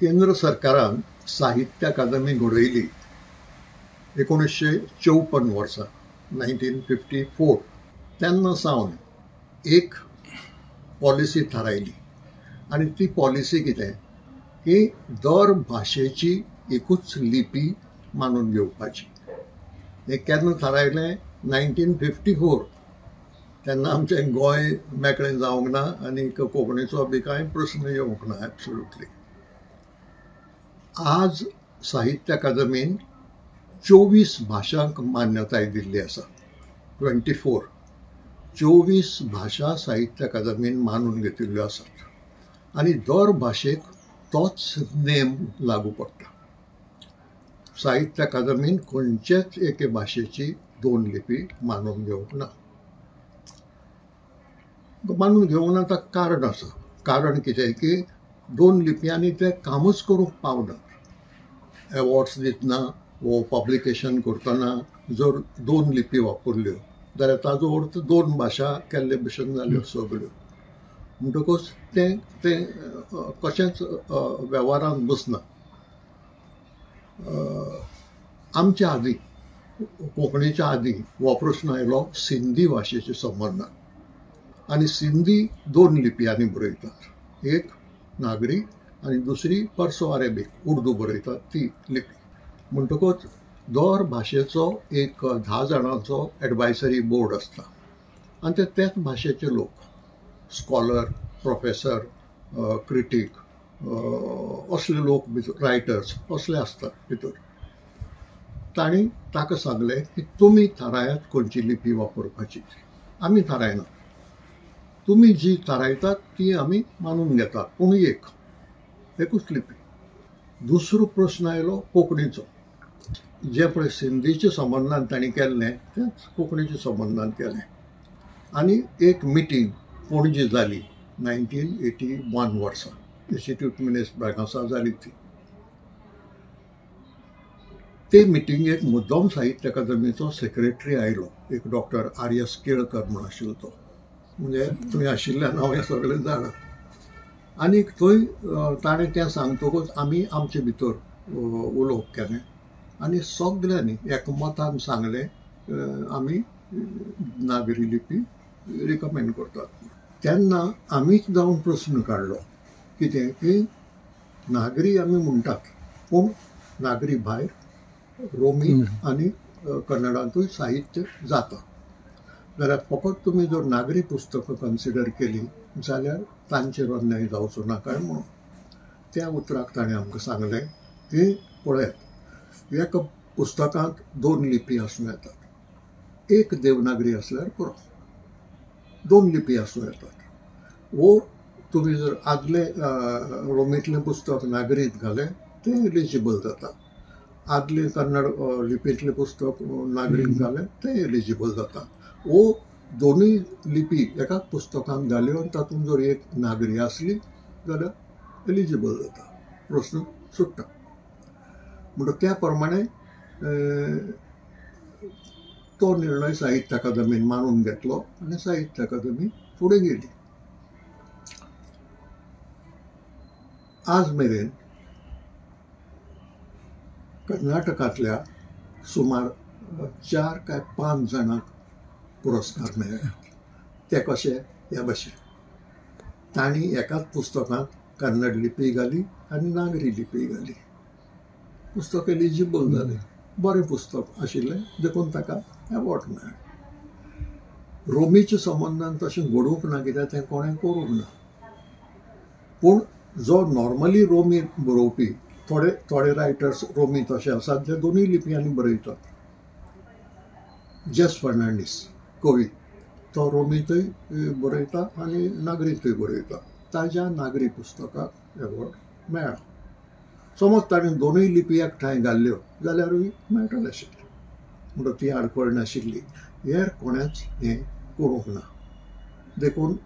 केंद्र सरकारान साहित्य अकादमी घडयली 1954 वर्सा, 1954. तेन्ना सावन एक पॉलिसी थारायली आनी ती पॉलिसी कितें की दर भाशेची एकूच लिपी मानून घेवपाची. हें केन्ना थारायलें? 1954. तेन्ना आमचें गोंय मेकळें जावंक ना आनी कोंकणीचो बी कांय प्रस्न येवंक ना एब्सोल्युटली. आज साहित्य अकादमीन 24 भाशांक मान्यताय दिल्ली आसा. 24 24 भाशा साहित्य अकादमीन मानून घेतिल्ल्यो आसात आनी दर भाशेक तोच नेम लागू पडटा. साहित्य अकादमीन खंयचेच एके भाशेची 2 लिपी मानून घेवंक ना. मानून घेवंक ना ताका कारण आसा. कारण कितें की 2 लिपयांनी ते कामूच करूंक पावनात. एवॉर्ड्स दितना वो पब्लिकेशन करतना जर 2 लिपी वापरल्यो जाल्यार ताजो अर्थ 2 भाशा केल्ले भशेन जाल्यो सगळ्यो. म्हणटकूच तें तें कशेंच वेव्हारांत बसना. आमच्या आदीं, कोंकणीच्या आदीं हो प्रस्न आयलो सिंधी भाशेच्या संबंदान. आनी सिंधी 2 लिपयांनी बरयतात, एक नागरी आनी दुसरी पर्सो अरेबीक उर्दू बरयतात ती लिपी. म्हणटकूच दर भाशेचो एक 10 जाणांचो एडवायसरी बोर्ड आसता आनी ते त्याच भाशेचे लोक, स्कॉलर, प्रोफेसर, क्रिटीक असले लोक भितर, रायटर्स असले आसतात भितर. तांणी ताका सांगलें की तुमी थारायात खंयची लिपी वापरपाची, आमी थारायना, तुमी जी थारायतात ती आमी मानून घेतात, पूण एकूच लिपी. दुसरो प्रस्न आयलो कोंकणीचो. जे पळय सिंधीच्या संबंदान तांणी केल्लें तेंच कोंकणीच्या संबंदान केलें. आनी एक मिटींग पणजे जाली 1981 वर्सा, इन्स्टिट्यूट मिनिस्टर ब्रागांसा जाली ती. ते मिटिंगेक मुद्दम साहित्य अकादमीचो सेक्रेटरी आयलो, एक डॉक्टर आर.एस. केळकर म्हूण आशिल्लो तो, म्हणजे थंय आशिल्ल्यान हांव हें सगळें जाणा. आनी थंय ताणें तें सांगतकूच आमी आमचे भितर उलोवप केलें आनी सगळ्यांनी एकमतान सांगलें आमी नागरी लिपी रिकमेंड करतात. तेन्ना आमीच जावन प्रस्न काडलो कितें की नागरी आमी म्हणटात पूण नागरी भायर रोमी आनी कन्नडांतूय साहित्य जाता, जाल्यार फकत तुमी जर नागरी पुस्तकां कन्सिडर केली जाल्यार तांचेर अन्याय जावचो ना काय म्हणून. त्या उतराक ताणें आमकां सांगलें की पळयात, एका पुस्तकांत 2 लिपी आसूं येतात, एक देवनागरी आसल्यार पुरो, 2 लिपी आसूं येतात. वो तुमी जर आदलें रोमींतलें पुस्तक नागरींत घालें तें एलिजिबल जाता, आदलें कन्नड लिपींतलें पुस्तक नागरींत घालें तें एलिजिबल जाता. वो दोनूय लिपी एकाच पुस्तकांत घाल्यो आनी तातूंत जर एक नागरी आसली जाल्यार एलिजिबल जाता, प्रस्न सुट्टा. म्हणटकच त्या प्रमाणे तो निर्णय साहित्य अकादमीन मानून घेतलो आनी साहित्य अकादमी फुडें गेली. आज मेरेन कर्नाटकांतल्या सुमार 4 काय 5 जाणांक पुरस्कार मेळ्ळे. ते कशे? ह्या भशेन तांणी एकाच पुस्तकांत कन्नड लिपी घाली आनी नागरी लिपी घाली, पुस्तक एलिजिबल जालें, बरें पुस्तक आशिल्लें देखून ताका एवॉर्ड मेळ्ळें. रोमीच्या संबंदान तशें घडूंक ना कित्याक तें कोणें करूंक ना. पूण जो नॉर्मली रोमी बरोवपी थोडे थोडे रायटर्स रोमी तशे आसात जे दोनूय लिपयांनी बरयतात. जेस फर्नांडीस कवी, तो रोमींतूय बरयता आनी नागरींतूय बरयता, ताज्या नागरी पुस्तकाक एवॉर्ड मेळ्ळा. समज ताणें दोनूय लिपी एकठांय घाल्ल्यो जाल्यारूय मेळटलें आशिल्लें, म्हणटकच ती आडखळ नाशिल्ली. हेर कोणेंच हें करूंक ना, देखून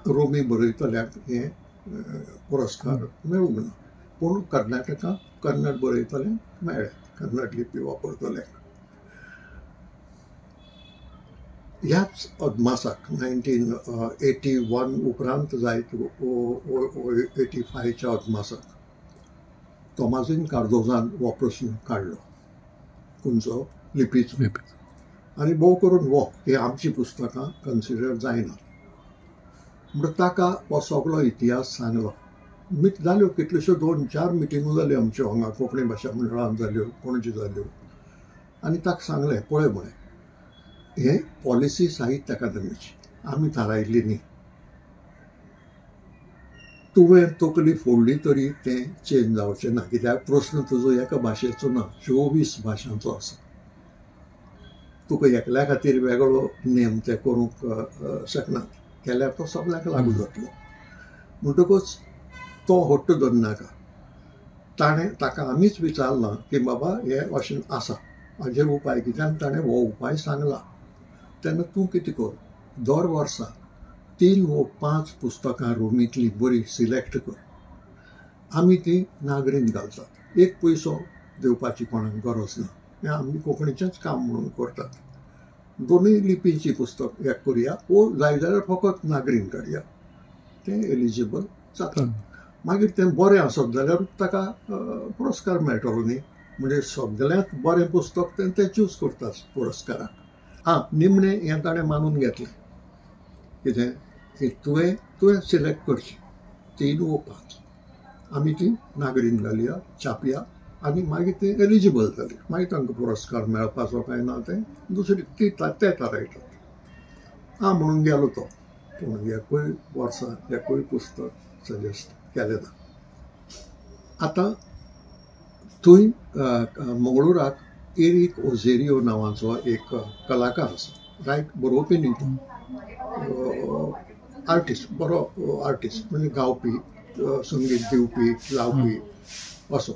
रोमी बरयतल्याक हें पुरस्कार मेळूंक ना. पूण कर्नाटकांत कन्नड बरयतल्यांक मेळ्ळें, कन्नड लिपी वापरतल्यांक. ह्याच अदमासाक 1981 उपरांत जायत 85च्या अदमासाक तोमाजीन कार्दोजान हो प्रस्न काडलो, खंयचो? लिपीचो. आनी भोव करून हो ही आमची पुस्तकां कन्सिडर जायना म्हणून ताका हो सगळो इतिहास सांगलो. जाल्यो कितल्योश्यो 2-4 मिटिंगो जाल्यो आमच्यो हांगा कोंकणी भाशा मंडळान जाल्यो, पणजे जाल्यो. आनी ताका सांगलें, पळय म्हळें, हें पॉलिसी साहित्य अकादमीची आमी थारायल्ली न्ही, तुवें तकली फोडली तरी तें चेंज जावचें ना, कित्याक प्रस्न तुजो एका भाशेचो ना, 24 भाशांचो आसा. तुका एकल्या खातीर वेगळो नेम ते करूंक शकनात, केल्यार तो सगळ्यांक लागू जातलो. म्हणटकूच तो हट्ट धरनाका. ताणें ताका आमीच विचारलां की बाबा हें अशें आसा, हाजेर उपाय कितें, आनी ताणें हो उपाय सांगला. तेन्ना तूं कितें कर, दर वर्सा 3 वा 5 पुस्तकां रोमींतलीं बरीं सिलेक्ट कर, आमी तीं नागरीन घालतात, एक पयसो दिवपाची कोणाक गरज ना, हें आमी कोंकणीचेंच काम म्हणून करतात. दोनूय लिपींची पुस्तक एक करुया वो जाय जाल्यार फकत नागरीन काडया, तें एलिजिबल जाता. मागीर तें बरें आसत जाल्यार ताका पुरस्कार मेळटलो न्ही, म्हणजे सगळ्यांत बरें पुस्तक तें ते चूज करतात पुरस्काराक. आं, निमणें हें ताणें मानून घेतलें कितें की तुवें तुवें सिलेक्ट करचें 3 वा 5, आमी ती नागरीन घालया, छापया आनी मागीर तें एलिजिबल जालें. मागीर तांकां पुरस्कार मेळपाचो काय ना तें दुसरी ती ते थारायतात. आं म्हणून गेलो तो, पूण एकूय वर्सा एकूय पुस्तक सजेस्ट केलें ना. आतां थंय मंगळुराक एरीक ओझेरियो नांवाचो एक कलाकार आसा, रायट, बरोवपी न्ही तो, आर्टिस्ट, बरो आर्टिस्ट, म्हणजे गावपी, संगीत दिवपी, लावपी असो.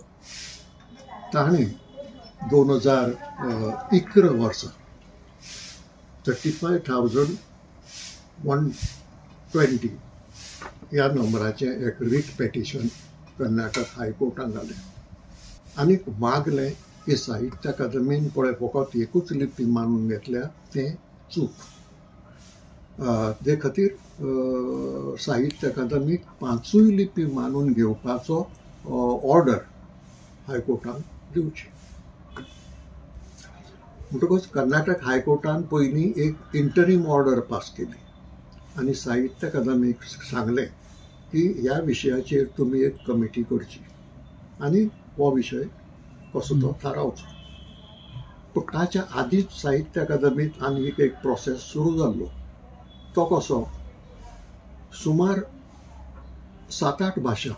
ताणें 2011 वर्सा 35,120 ह्या नंबराचें एक रीट पेटिशन कर्नाटक हायकोर्टान घालें आनी मागलें की साहित्य अकादमीन पळय फकत एकूच लिपी मानून घेतल्या तें चूक, ते खातीर साहित्य अकादमीक 5 लिपी मानून घेवपाचो ऑर्डर हायकोर्टान दिवची. म्हणटकूच कर्नाटक हायकोर्टान पयलीं एक इंटरीम ऑर्डर पास केली आनी साहित्य अकादमीक सांगलें की ह्या विशयाचेर तुमी एक कमिटी करची आनी हो विशय कसो तो थारावचो. पूण ताच्या आदींच साहित्य अकादमींत आनी एक प्रोसेस सुरू जाल्लो. तो कसो, सुमार 7-8 भाशा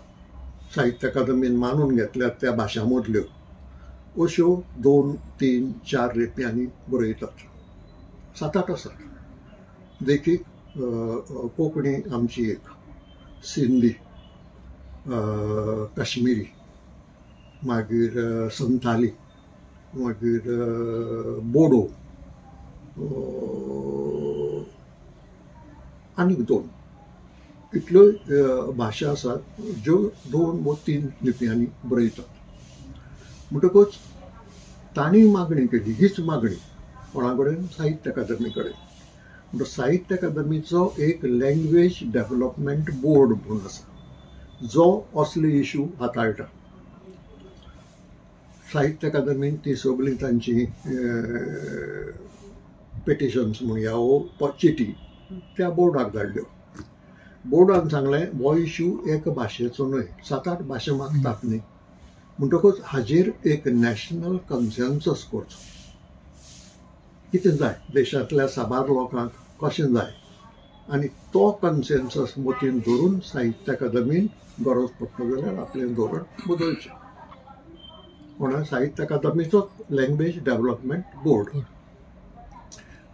साहित्य अकादमीन मानून घेतल्यात त्या भाशां मदल्यो अश्यो 2, 3, 4 लिपयांनी बरयतात, 7-8 आसात. देखीक कोंकणी आमची एक, सिंधी, काश्मिरी, मागीर संथाली, मागीर बोडो, आनीक 2, इतल्यो भाशा आसात ज्यो 2 वा 3 लिपयांनी बरयतात. म्हणटकूच तांणी मागणी केली, हीच मागणी कोणा कडेन, साहित्य अकादमी कडेन. म्हणटकूच साहित्य अकादमीचो एक लँग्वेज डेव्हलपमेंट बोर्ड म्हणून आसा जो असले इशू हाताळटा. साहित्य अकादमीन ती सगळीं तांची पेटिशन्स म्हणया वो चिटी त्या बोर्डाक धाडल्यो. बोर्डान सांगलें हो इशू एका भाशेचो न्हय, 7-8 भाशा मागतात न्ही, म्हणटकूच हाजेर एक नॅशनल कन्सेन्सस करचो, कितें जाय देशांतल्या साबार लोकांक कशें जाय, आनी तो कन्सेन्सस मतीन धरून साहित्य अकादमीन गरज पडटा जाल्यार आपलें धोरण बदलचें. कोणा, साहित्य अकादमीचो लँग्वेज डेव्हलपमेंट बोर्ड.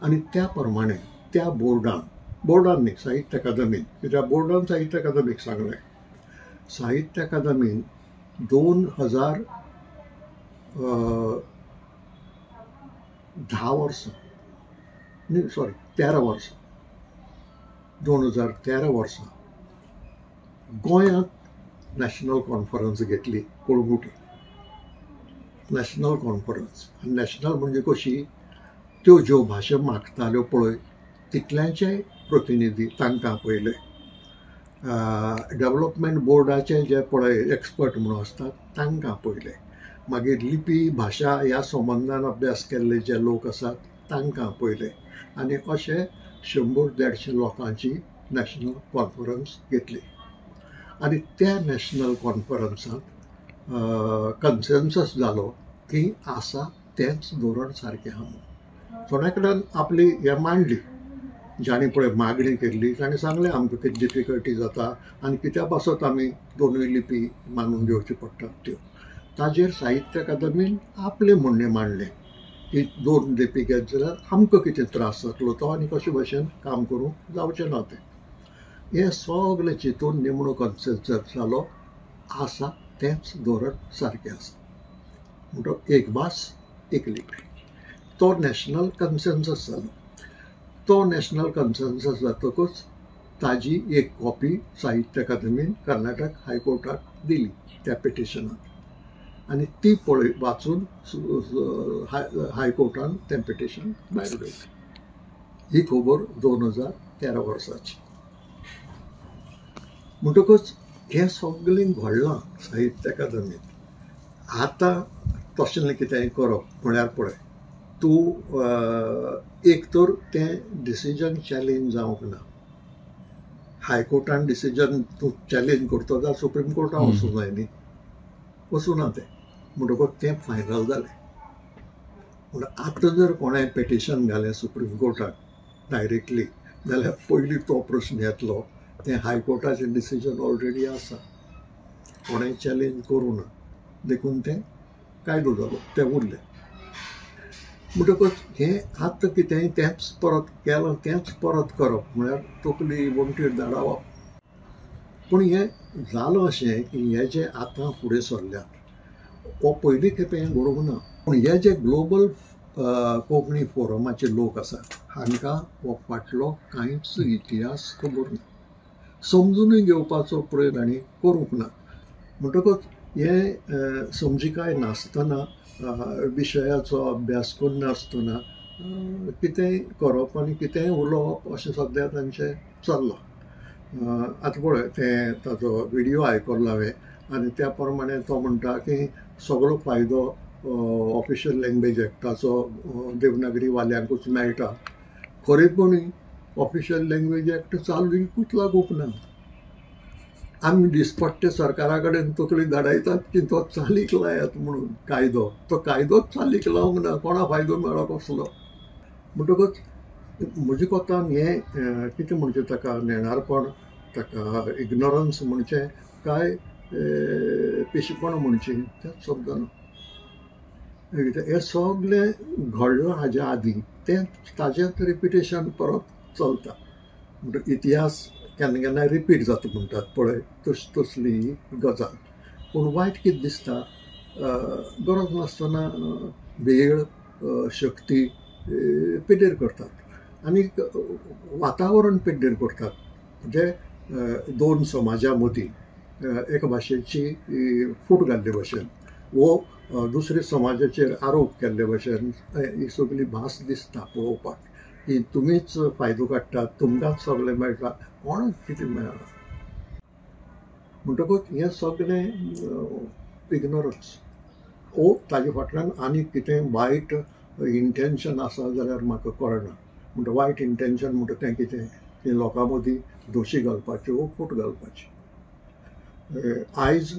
आनी त्या प्रमाणे त्या बोर्डान, बोर्डान न्ही साहित्य अकादमीन, कित्याक बोर्डान साहित्य अकादमीक सांगलें, साहित्य अकादमीन 2010 वर्सां न्ही, सॉरी 13 वर्सां, 2013 वर्सां गोंयांत नॅशनल कॉन्फरन्स घेतली, कळंगुटे नॅशनल कॉन्फरन्स. आनी नॅशनल म्हणजे कशी, त्यो ज्यो भाशा मागताल्यो पळय तितल्यांचे प्रतिनिधी तांकां आपयले, डेवलपमेंट बोर्डाचे जे पळय एक्सपर्ट म्हणून आसतात तांकां आपयले, मागीर लिपी भाशा ह्या संबंदान अभ्यास केल्ले जे लोक आसात तांकां आपयले आनी अशे 100-150 लोकांची नॅशनल कॉन्फरन्स घेतली. आनी त्या नॅशनल कॉन्फरन्सांत कन्सेन्सस जालो की आसा तेंच धोरण सारकें आहा म्हणून. थोड्या कडेन आपली हें मांडली, जांणी पळय मागणी केल्ली ताणें सांगलें आमकां कितें डिफिकल्टी जाता आनी कित्या पासत आमी दोनूय लिपी मानून घेवच्यो पडटात त्यो. ताजेर साहित्य अकादमीन आपलें म्हणणें मांडलें की दोन लिपी घेत जाल्यार आमकां कितें त्रास जातलो तो आनी कशे भशेन काम करूंक जावचें ना तें. हें सगळें चिंतून निमणो कन्सेन्सस जालो आसा तेंच धोरण सारकें आसा, म्हणटकच एक भास एक लिपी. तो नॅशनल कन्सेन्सस जालो. तो नॅशनल कन्सेन्सस जातकच ताजी एक कॉपी साहित्य अकादमीन कर्नाटक हायकोर्टाक दिली त्या पिटिशनाक आनी ती पळय वाचून हायकोर्टान तें पिटिशन भायर उडयलें. ही खबर 2013 वर्साची. म्हणटकच हें सगळें घडलां साहित्य अकादमींत. आतां तशें कितेंय करप म्हळ्यार पळय तूं एक तर तें डिसिजन चॅलेंज जावंक ना, हायकोर्टान डिसिजन तूं चॅलेंज करतो जाल्यार सुप्रीम कोर्टान वचूंक जाय न्ही, वचूं ना तें, म्हणटकच तें फायनल जालें. पूण आतां जर कोणें पिटिशन घालें सुप्रीम कोर्टाक डायरेक्टली जाल्यार पयलीं तो प्रस्न येतलो, तें हायकोर्टाचें डिसिजन ऑलरेडी आसा, कोणें चॅलेंज करूं ना, देखून तें कायदो जालो, तें उरलें. म्हणटकच हें आतां कितेंय तेंच परत केलां तेंच परत करप म्हळ्यार तकली वण्टीर धाडावप. पूण हें जालां अशें की हे जे आतां फुडें सरल्यात हो पयली खेपे हें घडूंक ना, पूण हे जे ग्लोबल कोंकणी फोरमाचे लोक आसात हांकां हो फाटलो कांयच इतिहास खबर ना, समजुनूय घेवपाचो प्रयत्न तांणी करूंक ना. म्हणटकच हें समजिकाय नासतना, विशयाचो अभ्यास करिनासतना कितेंय करप आनी कितेंय उलोवप अशें सद्या तांचें चल्लां. आतां पळय तें ताचो विडियो आयकलो हांवें आनी त्या प्रमाणे तो म्हणटा की सगळो फायदो ऑफिशियल लँग्वेज एक्टाचो देवनागरी वाल्यांकूच मेळटा. खरेपणी ऑफिशियल लँग्वेज एक्ट चालूच लागूंक ना. आमी दिसपट्टे सरकारा कडेन तकली धाडायतात की तो चालीक लायात म्हणून कायदो, तो कायदोच चालीक लावंक ना, कोणा फायदो मेळ्ळो कसलो. म्हणटकच म्हज्या कोतान हें कितें म्हणचें ताका नेणारपण, ताका इग्नोरन्स म्हणचें काय पिशेपण म्हणचें तेंच समजना. हें सगळें घडलां हाज्या आदीं तें ताजेंच रिपिटेशन परत चलता. म्हणटकच इतिहास केन्ना केन्ना रिपीट जाता म्हणटात पळय तसली ही गजाल. पूण वायट कितें दिसता, गरज नासतना वेळ शक्ती पेड्डेर करतात आनी वातावरण पेड्डेर करतात. म्हणजे दोन समाजा मदीं एका भाशेची फूट घाल्ले भशेन वो दुसरे समाजाचेर आरोप केल्ले भशेन ही सगळी भास दिसता पळोवपाक की तुमीच फायदो काडटात, तुमकांच सगळें मेळटा, कोणाक कितें मेळना. म्हणटकच हें सगळें इग्नोरन्स ओ ताजे फाटल्यान आनी कितें वायट इंटेन्शन आसा जाल्यार म्हाका कळना. म्हणटा वायट इंटेन्शन म्हणटा तें कितें की लोकां मदीं दोशी घालपाची वो फूट घालपाची. आयज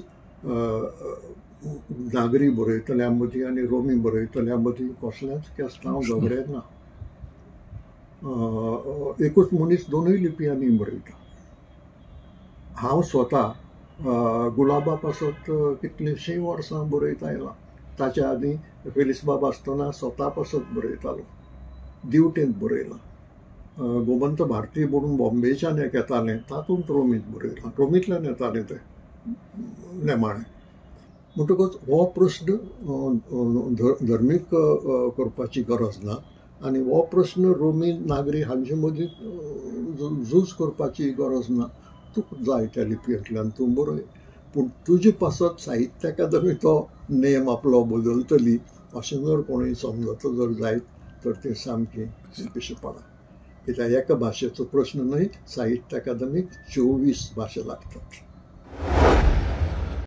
नागरी बरयतल्यां मदीं आनी रोमी बरयतल्यां मदीं कसलेंच केस्तांव झगडें ना. एकूच मनीस दोनूय लिपयांनी बरयता. हांव स्वता गुलाबा पासत कितलींशीं वर्सां बरयत आयलां. ताच्या आदीं फेलिसबाब आसतना स्वता पासत बरयतालो, दिवटेंत बरयलां. गोमंत भारती म्हणून बॉम्बेच्यान एक येतालें तातूंत रोमींत बरयलां, रोमींतल्यान येतालें तें नेमाळें. म्हणटकच हो प्रस्न धर्मीक करपाची गरज ना आनी हो प्रस्न रोमी नागरी हांचे मदीं झूज करपाची गरज ना. तुका जाय त्या लिपयेंतल्यान तूं बरय, पूण तुजे पासत साहित्य अकादमी तो नेम आपलो बदलतली अशें जर कोणूय समजता जर जायत तर तें सामकें पिशेपणां. कित्याक एका भाशेचो प्रश्न न्हय, साहित्य अकादमीक 24 भाशा लागतात.